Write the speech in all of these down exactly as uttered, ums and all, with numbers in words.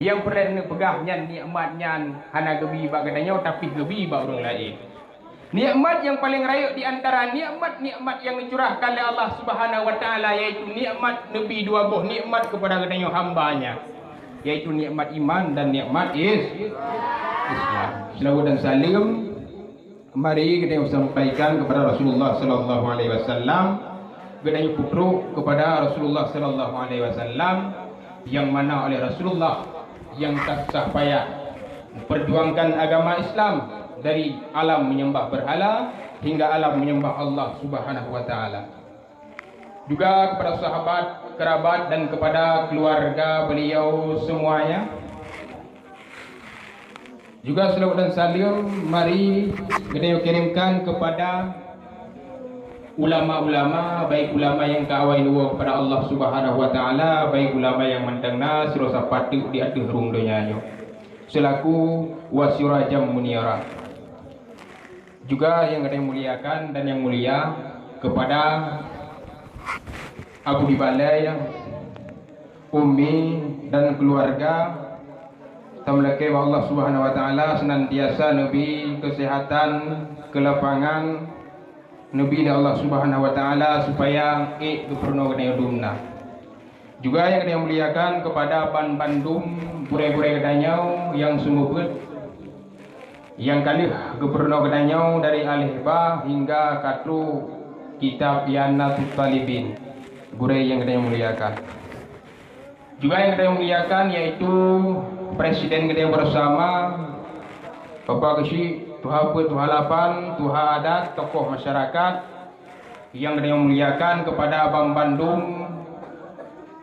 Nyang peureulée neupeugah nyan nikmat nyan hana geubi bak geutanyoe, tapi geubi bak ureuëng laén. Nikmat nyang paleng rayeuk di antara nikmat-nikmat nyang geucurahkan lé Allah Subhanahu wa Taala, yaitu nikmat neubi dua boh nikmat keupada geutanyoe hamba-Nya, yaitu nikmat iman dan nikmat is-, Islam. Selawat dan saleuem mari geutanyoe sampaikan keupada Rasulullah sallallahu alaihi wasallam, geutanyoe peutrok keupada Rasulullah sallallahu alaihi wasallam, nyang mana oleh Rasulullah nyang ka susah payah memperjuangkan agama Islam dari alam menyembah berhala hingga alam menyembah Allah Subhanahu wa Taala. Juga kepada sahabat, kerabat, dan kepada keluarga beliau semuanya. Juga selawat dan saleuem mari geutanyoe kirimkan kepada ulama-ulama, baik ulama nyang ka awai neuwoe kepada Allah Subhanahu wa Taala, baik ulama nyang mantong na sidroe sapat teuk di ateueh rhueng donya nyoe, selaku wa sirajan munira. Juga nyang geutanyoe muliakan dan nyang mulia kepada Abu di Balai, Umi dan keluarga, tameulakée bak Allah Subhanahu wa Taala senantiasa neubi keuseuhatan, keulapangan, neubi lé Allah Subhanahu wa Taala supaya ék geupeurunoe geutanyoe dum na. Juga nyang geutanyoe muliakan kepada ban-bandum gurée-gurée geutanyoe nyang seumeubeuet, nyang ka lheueh geupeurunoe geutanyoe dari aleh ba hingga ka trok kitab I'anatut Thalibin, gurée nyang geutanyoe muliakan. Juga nyang geutanyoe muliakan, yaitu presiden geutanyoe bersama, Bapak Geuchik, Tuha Peuet, Tuha Lapan, Tuha Adat, tokoh masyarakat, nyang geutanyoe muliakan kepada ban-bandum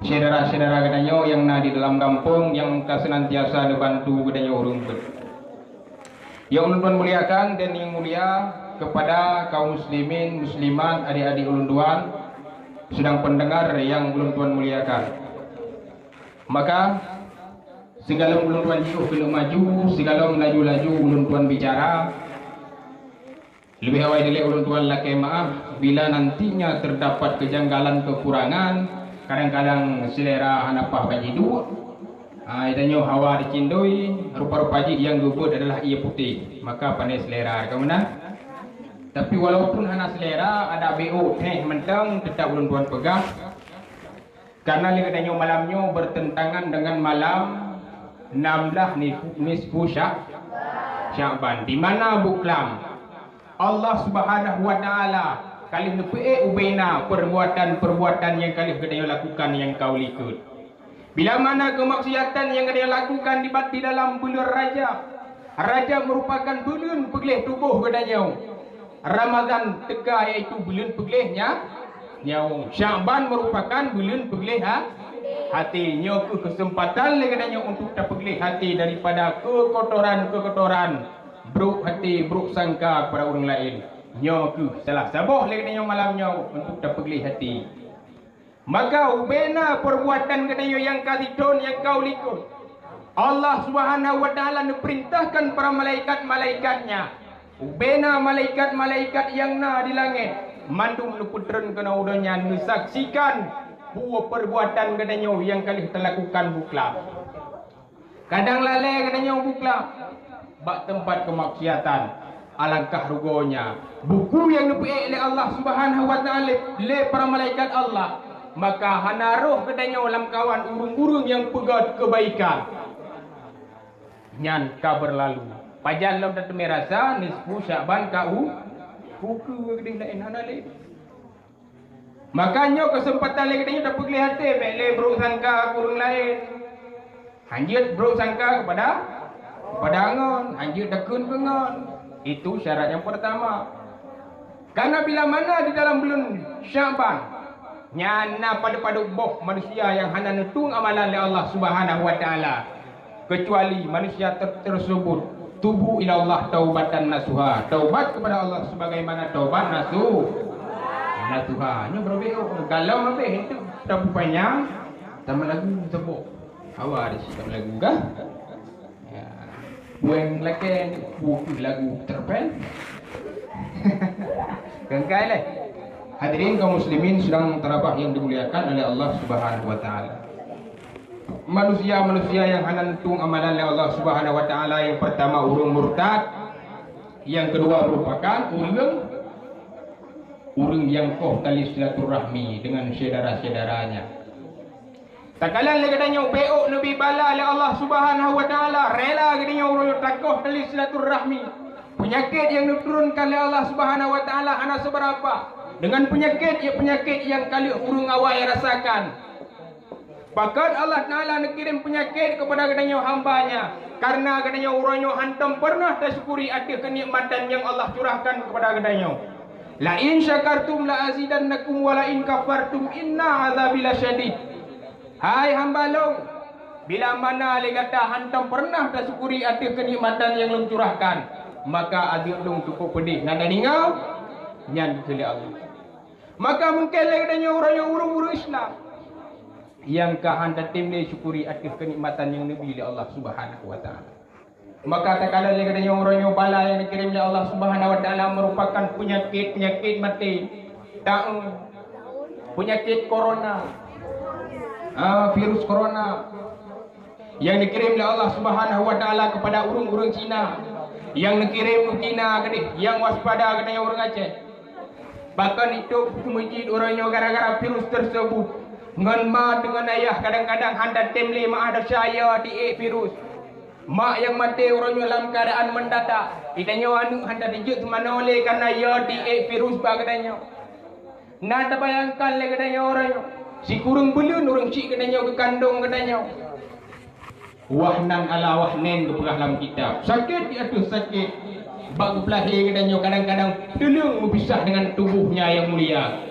syedara-syedara geutanyoe nyang na di dalam gampông nyang ka seunantiasa neubantu geutanyoe ureuëng peuet. Nyang ulôn tuan muliakan dan nyang mulia kepada kaum muslimin, muslimat, adik-adik ulôn tuan sidang pendengar nyang ulôn tuan muliakan. Maka, sigohlom ulôn tuan jiôh keuneuk maju, sigohlom laju-laju ulôn tuan bicara, leubeh awai dilée ulôn tuan lakée meuáh bila nantinya terdapat kejanggalan, kekurangan, kadang-kadang selera hana paih bak jiduek. Ah, tanyoe hawa dicindoi, rupa-rupa jih nyang geubeuet adalah ié putéh, maka pandai selera, ka meunan. Tapi walaupun hana selera, adak B O teh mantong tetap ulôn tuan peugah. Karena lé geutanyoe malam nyoe bertentangan dengan malam enam belas nisfu, nisfu Sya-, Sya'ban, di mana buklam Allah Subhanahu wa Taala ka lheueh neupeuék ubena perbuatan-perbuatan nyang ka lheueh geutanyoe lakukan nyang ka u likot. Bila mana keumaksiatan nyang geutanyoe lakukan di bat-, di dalam buleuen Rajab. Rajab merupakan buleuen peugleh tuboh geutanyoe. Ramadhan teuka, yaitu buleuen peugleh nya-, nyawöng. Sya'ban merupakan buleuen peugleh ha-, hati. Nyoe keuh keuseumpatan lé geutanyoe untuk tapeugleh hati daripada keukotoran-keukotoran brok hati, brok sangka keupada ureuëng laén. Nyoe keuh salah saboh lé geutanyoe malam nyoe untuk tapeugleh hati. Maka ubena perbuatan geutanyoe nyang ka sithon nyang ka u likot, Allah Subhanahu wa Taala neupeurintahkan para malaikat-malaikat-Nya, ubena malaikat-malaikat nyang na di langét, mandum neupeutreun keunoe u donya neusaksikan peue perbuatan geutanyoe nyang ka lheueh talakukan buklam. Kadang lalée geutanyoe buklam bak teumpat keumaksiatan. Alangkah rugoe nyan, buku nyang neupeuék lé Allah Subhanahu wa Taala lé para malaikat Allah, maka hana roh geutanyoe lam kawan ureuëng-ureuëng nyang peugét keubaikan. Nyan ka beurlalu. Pajan lom tateumé rasa, nisfu Sya'ban ka u, ukeue geudeh laén hana lé. Maka nyoe keuseumpatan lé geutanyoe tapeugleh até, bék lé brok sangka keu ureuëng laén. Hanjeuet brok sangka keupada, keupada ngon, hanjeuet takheun keu ngon. Itu syarat nyang peurtama. Karena bila mana di dalam buleuen Sya'ban, nyan na padub-padub boh manusia nyang hana neutueng amalan lé Allah Subhanahu wa Taala. Kecuali manusia ter-, tersebut tubu ilallah taubatan nasuha, taubat kepada Allah sebagaimana taubat nasu-, nasuha. Nyoe beureubeuk, oh, galom habéh itu, tapupanyang, tamah lagu teuboh. Hawa di sini tamah lagu kah? Ya. Bueng lakée buku lagu terpen. Kengkai leh. Hadirin kaum muslimin sidang tarabah yang dimuliakan oleh Allah Subhanahu wa Taala. Manusia-manusia yang hana neutueng amalan lé Allah Subhanahu wa Taala, yang pertama ureuëng murtad, yang kedua merupakan ureuëng ureuëng yang koh tali silaturahmi dengan syedara-syedaranya. Takalon lé geutanyoe beuôt neubi bala lé Allah Subhanahu wa Taala, rela geutanyoe uroe nyoe takoh tali silaturahmi. Peunyakét nyang neuturunkan lé Allah Subhanahu wa Taala hana seubeurapa dengan peunyakét, ya, peunyakét nyang ka lheueh ureuëng awai rasakan. Pakon Allah Taala neukirém peunyakét keupada geutanyoe hamba-Nya, kareuna geutanyoe uroe nyoe hántom peureunah tasyukuri ateueh keunikmatan nyang Allah curahkan keupada geutanyoe. "La in syakartum la azidannakum wa la in kafartum inna azabi lasyadid." Hai hamba Lôn, bila mana lé gata hántom peureunah tasyukuri ateueh keunikmatan nyang Lôn curahkan, maka azab Lôn cukup peudeh. Na tadeungoe? Nyan keuh lé Allah. Maka mungken lé geutanyoe uroe nyoe ureuëng-ureuëng Islam nyang ka hán tatem lé syukuri ateueh keunikmatan nyang neubi lé Allah Subhanahu wa Taala. Maka takalon lé geutanyoe uroe nyoe bala nyang neukirém lé Allah Subhanahu wa Taala meurupakan peunyakét-peunyakét maté, taeu, peunyakét corona, ah, virus corona, nyang neukirém lé Allah Subhanahu wa Taala keupada ureuëng-ureuëng Cina, nyang neukirém u Cina keudeh, nyang waspada geutanyoe ureuëng Aceh. Bahkan itu meucit uroe nyoe gara-gara virus tersebut. Ngon ma deungon ayah kadang-kadang hántom tem lé ma ada saya di virus. Mak nyang maté uroe nyoe lam keuadaan meundadak. Geutanyoe aneuëk hántom teujeuet seumanoe lé kareuna ya di virus bak geutanyoe. Na tabayangkan lé geutanyoe uroe nyoe, sikureueng buleuen ureuëng chik geutanyoe geukandong geutanyoe. Wahnan ala wahnin geupeugah lam kitab. Sakét di ateueh sakét. Bak geupeulahé geutanyoe kadang-kadang tuleueng meupisah deungon tuboh nyang mulia.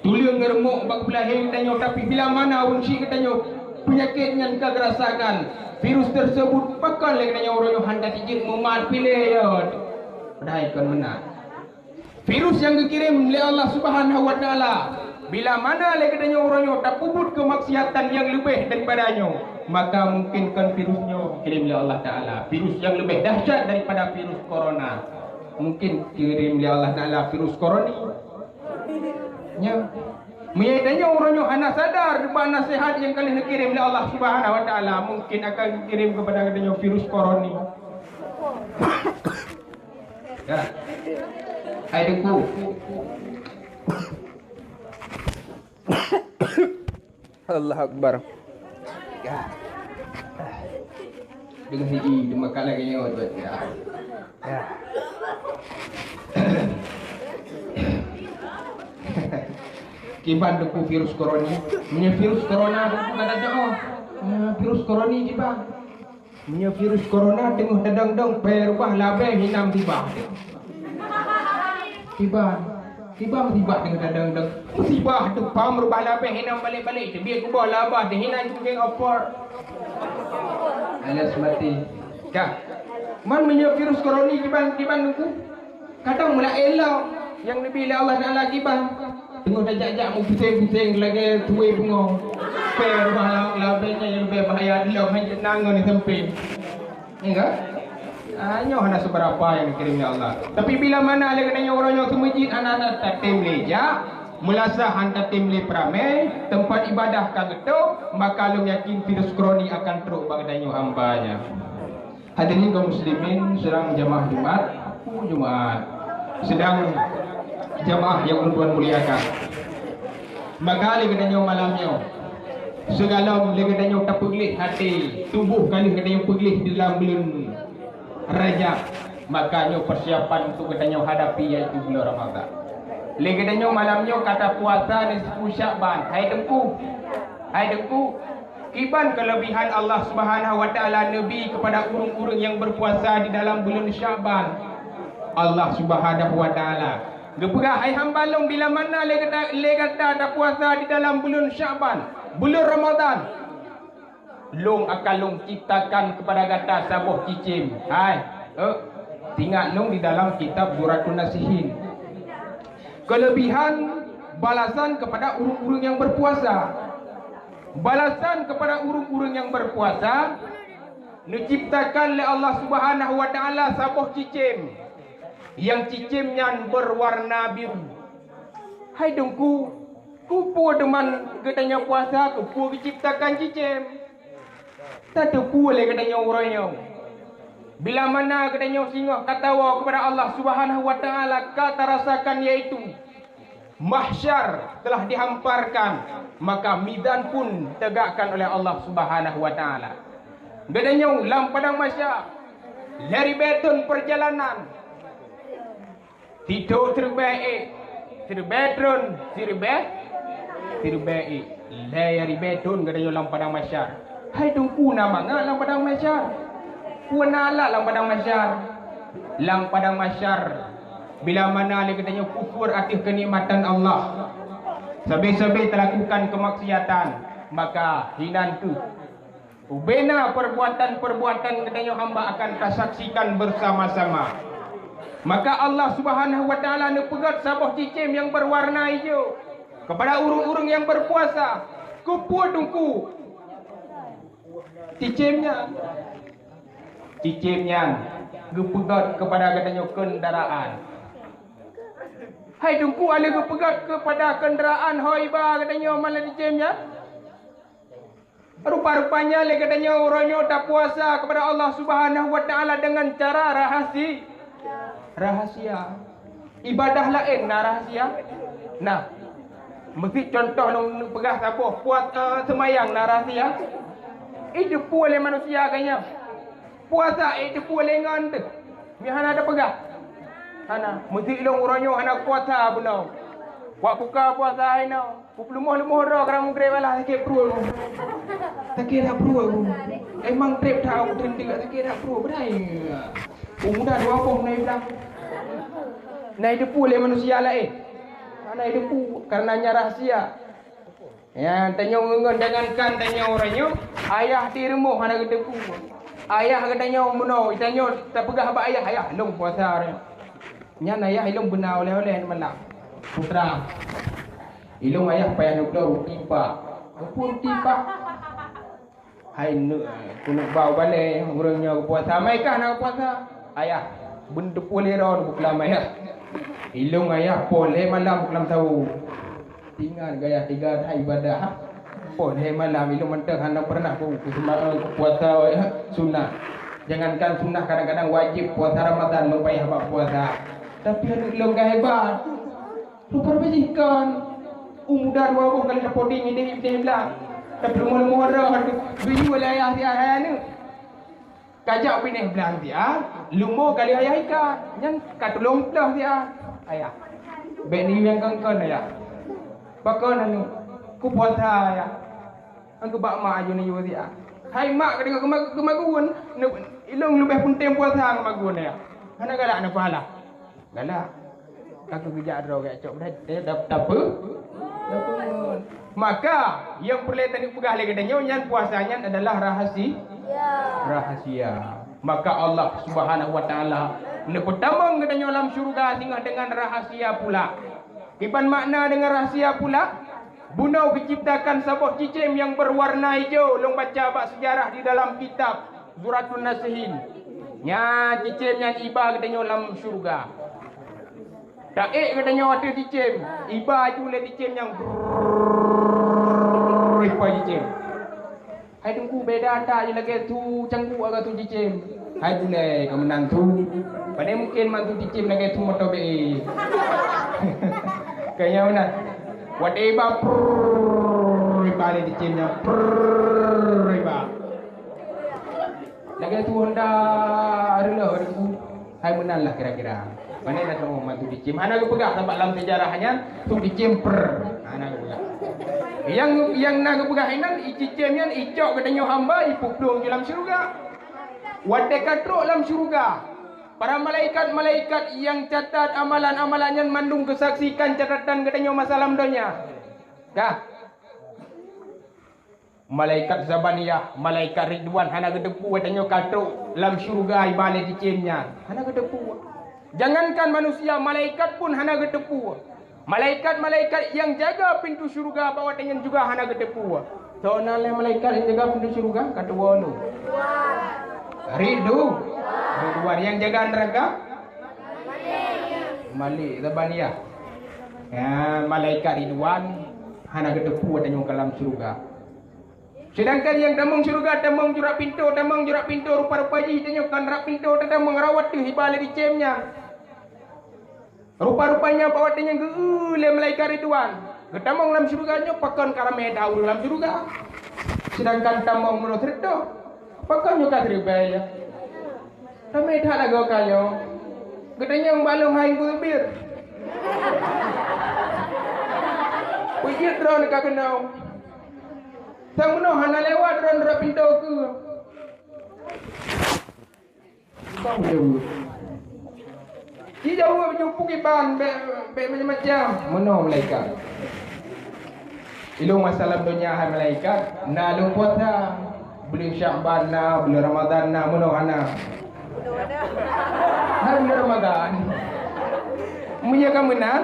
Tuleueng ngeureumbok bak geupeulahé geutanyoe, tapi bila mana ureuëng chik geutanyoe peunyakét nyan ka geurasakan, virus tersebut, pakon lé geutanyoe uroe nyoe hántom teujeuet mumat piléh ya. Padahai kon meunan. Virus nyang geukirém lé Allah Subhanahu wa Taala, bila mana lé geutanyoe uroe nyoe tapeubuet keumaksiatan nyang leubeh daripada nyoe, maka mungken kon virus nyoe geukirém lé Allah Taala, virus nyang leubeh dahsyat daripada virus corona. Mungken geukirém lé Allah Taala virus koroni. Nyoe. Meunyoe tanyoe uroe nyoe hana sadar bak naseuhat nyang ka lheueh neukirém lé Allah Subhanahu wa Taala, mungken akan geukirém keupada geutanyoe virus koroni. Ya. Hai Teungku. Allahu Akbar. Ya. Deungon hiji, deungon ka lagée nyoe, Tuan. Ya. Ya. Kiban Teungku virus corona. Meunyoe virus corona Teungku ka tadoe. Ya, virus corona kiban. Meunyoe virus corona teungoh tadong-dong, pèe reubah labèe hinan sibah. Kiban, kiban sibah teungoh tadong-dong. Musibah teupam reubah labèe hinan balek-balek. Teubiet kuboh labah teuh hinan kucing opor. Alias mati. Ka. Man meunyoe virus corona kiban, kiban Teungku. Kadang meulaén lom nyang neubi lé Allah Taala kiban. Teungoh tajak-jak meupuseng-puseng lagée tuwé beungoh. Pèe reubah la-, labèe nyan nyang leubeh bahaya dilom hana jeuet na ngon sempé. Ya kan? Ah, nyoe hana seubeurapa nyang geukirém lé Allah. Tapi bila mana lé geutanyoe uroe nyoe seumeujid hana-hana tatem lé jak, meulasah hana tatem lé peuramé, teumpat ibadah ka geutôp, maka lôn yakin virus corona akan trok bak geutanyoe hamba nyan. Hadirin kaum muslimin, sidang jamaah Jumat, Jumat, sidang jamaah nyang ulôn tuan muliakan. Maka lé geutanyoe malam nyoe, sigohlom lé geutanyoe tapeugleh até, tuboh ka lheueh geutanyoe peugleh di dalam buleuen Rajab, maka nyoe peusiapan untuk geutanyoe hadapi, yaitu buleuen Ramadhan. Lé geutanyoe malam nyoe ka tapuasa nisfu Syakban. Hai Teungku, hai Teungku, kiban keuleubihan Allah Subhanahu wa Taala neubi keupada ureuëng-ureuëng nyang beupuasa di dalam buleuen Syakban? Allah Subhanahu wa Taala geupeugah, "Hai hamba lôn, bila mana lé gata, lé gata tapuasa di dalam buleuen Syakban, buleuen Ramadhan, lôn akan lôn ciptakan keupada gata saboh cicém." Hai, eh, ingat lôn di dalam kitab Duratun Nasihin. Keuleubihan balasan keupada ureuëng-ureuëng nyang beupuasa. Balasan keupada ureuëng-ureuëng nyang beupuasa, neuciptakan lé Allah Subhanahu wa Taala saboh cicém, nyang cicém nyan beuwarna biru. Hai Teungku, keupeue teuma geutanyoe puasa, keupeue geuciptakan cicém? Tateupeue lé geutanyoe uroe nyoe, bila mana geutanyoe singoh ka tawoe keupada Allah Subhanahu wa Ta'ala, ka tarasakan, yaitu mahsyar telah dihamparkan, maka mizan pun tegakkan oleh Allah Subhanahu wa Ta'ala. Geutanyoe lam padang mahsyar, lhèe ribèe thôn peurjalanan, sithôn siribèe ék, siribèe thôn, siribèe, siribèe ék. Lhèe ribèe thôn geutanyoe lam padang mahsyar. Hai Teungku, na mangat lam padang mahsyar? Peue na alat lam padang mahsyar? Lam padang mahsyar, bila mana lé geutanyoe kufur ateueh keunikmatan Allah, sabé-sabé talakukan keumaksiatan, maka hinan kheueh ubena perbuatan-perbuatan geutanyoe hamba akan tasaksikan bersama-sama. Maka Allah Subhanahu wa Ta'ala neupeugöt saboh cicém nyang beuwarna ijo keupada ureuëng-ureuëng nyang beupuasa. Keupeue Teungku? Cicém nyan, cicém nyan geupeugöt keupada geutanyoe keundaraan. Hai Teungku, alèh geupeugöt keupada keundaraan ho iba geutanyoe malam cicém nyan? Rupa-rupanya lé geutanyoe uroe nyoe tapuasa keupada Allah Subhanahu wa Ta'ala deungon cara rahasi-, rahasia. Ibadah laén na rahasia? Nah, meusi contoh lôn peugah saboh, puas-, eh, seumayang na rahasia? Iteupeue lé manusia geuh nyan. Puasa iteupeue lé ngon teuh. Nyoe hana tapeugah. Hana. Meusi lôn uroe nyoe hana puasa bunoe. Wak buka puasa hai nyoe. Kupeuleumah-leumah droe karang mugreb alah sakét pruet. Sakét that pruet. Emang trép that u teundeuk sakét that pruet. Beudai. Peumuda dua boh na iblang. Na iteupeue lé manusia laén. Na iteupeue karena nyan rahasia. Ya, tanyoe ngon jangankan tanyoe uroe nyoe, ayah di rumoh hana geuteupeue. Ayah geutanyoe meunoe, tanyoe tapeugah bak ayah, "Ayah, lôn puasa uroe nyoe." Nyan ayah ilôn beuna oleh-oleh malam. Putra, ilôn ayah payah neubloe ruti pak. Apa ruti pak? Hai neuk, keuneuk bau balée, ureuëng nyoe geupuasa, mai kah na geupuasa? Ayah, beuteupeue lé droe neubuklam ayah. Ilôn ayah poh lhée malam buklam sawo. Ingat gaya tiga that ibadah. Poh lhée malam ilôn mantong hana pernah ku, ku sema-, ku puasa sunat. Jangankan sunat, kadang-kadang wajéb puasa Ramadan lôn payah bak puasa. Tapi aneuk lôn ka hebat. Rupa-rupa jih kon. U muda dua boh kali tapodi ngieng di blang. Tapi leumo-leumo roh tu. Geuyue lé ayah siat hai aneuk. Kajak binéh blang siat, leumo kali ayah ikat. Nyan ka tulông ploh siat. Ayah. Bèk neuyue nyang kon-kon ayah. Pakon aneuk? Kupuasa ayah. Nyan geubak mak aju neuyue siat. Hai mak, ka deungoe geuma-, geumagun. Ilôn leubeh peunteng puasa ngon magun ayah. Hana galak na pahala. Galak. Ka keuh geujak droe geucok beudah, eh, dap-, tape-, tapeungon. Maka, nyang peureulée tapeugah lé geutanyoe nyan puasa nyan adalah rahasi-, rahasia. Maka Allah Subhanahu wa Ta'ala neupeutamong geutanyoe lam syeuruga singoh deungon rahasia pula. Kiban makna deungon rahasia pula? Bunoe geuciptakan saboh cicém nyang beuwarna ijo, lôn baca bak seujarah di dalam kitab Duratun Nasihin. Nyan cicém nyan iba geutanyoe lam syeuruga. Taék geutanyoe ateueh cicém, iba aju lé cicém nyan brrrr, iba cicém. Hai Teungku, beda that lagée su cangguek ngon su cicém. Hai bulée, ka meunan su. Pane mungken man su cicém lagée su moto B E. Kaya meunan. Watée iba prrrr, iba lé cicém nyan prrrr, iba. Lagée su Honda reuloh, Teungku. Hai meunan lah kira-kira. Pane na teurimong man su cicém. Hana geupeugah sabab lam seujarah nyan su cicém prrrr. Hana geupeugah. Nyang, nyang na geupeugah inan, i cicém nyan icok geutanyoe hamba, ipeuplueng ju lam syeuruga. Watée ka trok lam syeuruga, para malaikat-malaikat nyang catat amalan-amalan nyan mandum geusaksikan catatan geutanyoe masa lam donya. Ka. Malaikat Zabaniyah, malaikat Ridwan hana geuteupeue tanyoe ka trok lam syeuruga iba lé cicém nyan. Hana geuteupeue. Jangankan manusia, malaikat pun hana geuteupeue. Malaikat-malaikat nyang jaga pintoe syeuruga bak watée nyan juga hana geuteupeue. Soe nan lé malaikat nyang jaga pintoe syeuruga? Ka tuwoe lôn. Ridhu-, Ridwan nyang jaga neuraka? Malik Zabaniyah. Ya, malaikat Ridwan hana geuteupeue tanyoe ka lam syeuruga. Seudangkan nyang tamong syeuruga tamong jurab pintoe, tamong jurab pintoe, rupa-rupa jih tanyoe kon rab pintoe tatamong, rawat teuh iba lé di cém nyan. Rupa-rupanya bak watée nyan geu-eu lé malaikat Ridwan. Geutamong lam syeuruga nyoe pakon ka ramé that ureuëng lam syeuruga. Seudangkan tamong meunoe seureutoh, pakon nyoe ka siribée, ya? Ramé that lagoe ka nyoe. Geutanyong bak lôn hai Teungku Zubir. Peue jeuet droeneuh ka keunoe? Sang meunoe hana lewat droeneuh rot pintoe keue. Bang jaweueb. Jijaweueb jumpu kiban, bék, bék macam-macam. Meunoe malaikat. Ilôn masa lam donya hai malaikat, na lôn puasa. Buleuen Syakban na, buleuen Ramadhan na, meunoe hana. Hai buleuen Ramadhan. Meunyoe ka meunan,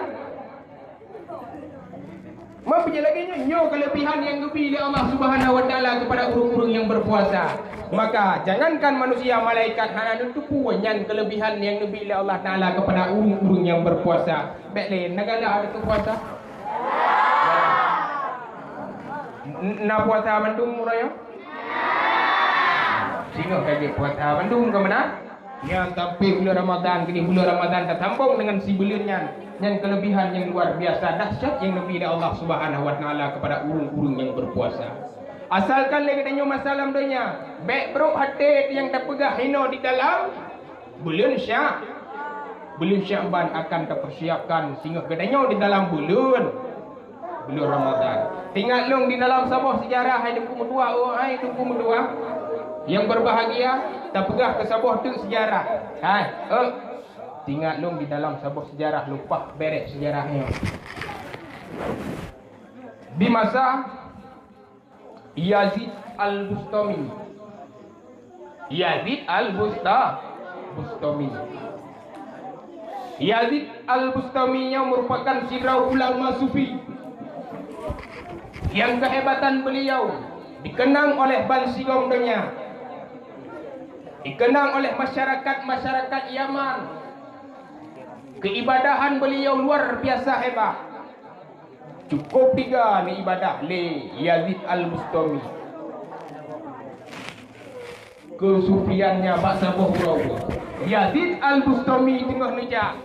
Meunyoe lagée nyoe, nyoe keuleubihan nyang geubi lé Allah Subhanahu wa Taala keupada ureuëng-ureuëng nyang beupuasa. Maka, jangankan manusia, malaikat hana neuteupeue nyan keuleubihan nyang neubi lé Allah Taala keupada ureuëng-ureuëng nyang beupuasa. Bék lé, na galak ada teupuasa? N-, na puasa mandum uroe nyoe? Singoh ka jeuet puasa mandum ka meunan? Nyan sampai bulan Ramadan, kini bulan Ramadan tasambong dengan si buleuen nyan. Nyan kelebihan yang luar biasa dahsyat yang Nabi Allah Subhanahu wa Taala kepada ureuëng-ureuëng yang berpuasa. Asalkan lé geutanyoe masa lam donya, bék brok até nyang tapeugah hinoe di dalam buleuen Sya-, buleuen Syakban akan tapersiapkan singoh geutanyoe di dalam buleuen Buleuen Ramadan. Teuingat lôn di dalam saboh seujarah, hai Teungku meutuah, oh, hai Teungku meutuah nyang berbahagia, tapeugah keu saboh teuk seujarah. Hai, eh, teuingat lôn di dalam saboh seujarah, lumpah bèrèh seujarah nyoe. Di masa Yazid Al-Bustami. Yazid Al-Busta-, Bustami. Yazid Al-Bustami nyoe merupakan sidroe ulama sufi nyang keuhebatan beliau dikenang oleh bansigom donya, dikenang oleh masyarakat-masyarakat Yaman. Keibadahan beliau luar biasa hebat. Cukup teuga neuibadah lé Yazid Al-Bustami. Keusufiannya bak saboh uroe. Yazid Al-Bustami teungoh neujak.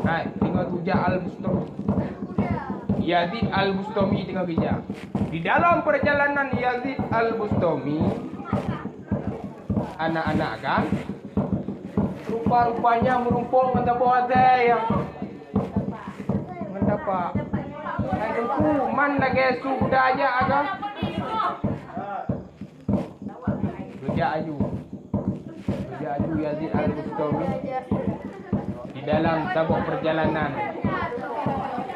Hai, teungoh tujak Al-Bustami. Yazid Al-Bustami teungoh geujak. Di dalam perjalanan Yazid Al-Bustami, anak-anak kan, rupa-rupanya meurumpok ngon saboh asèe nyang Mantap, Pak. Hai Teungku, man lagèe su budak ajak agam? Geujak aju. Geujak aju Yazid Al-Bustami di dalam saboh perjalanan.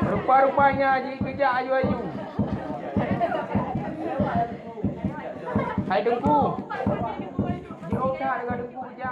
Rupa-rupanya jih geujak aju-aju. Hai Teungku. Di otak dengan Teungku geujak.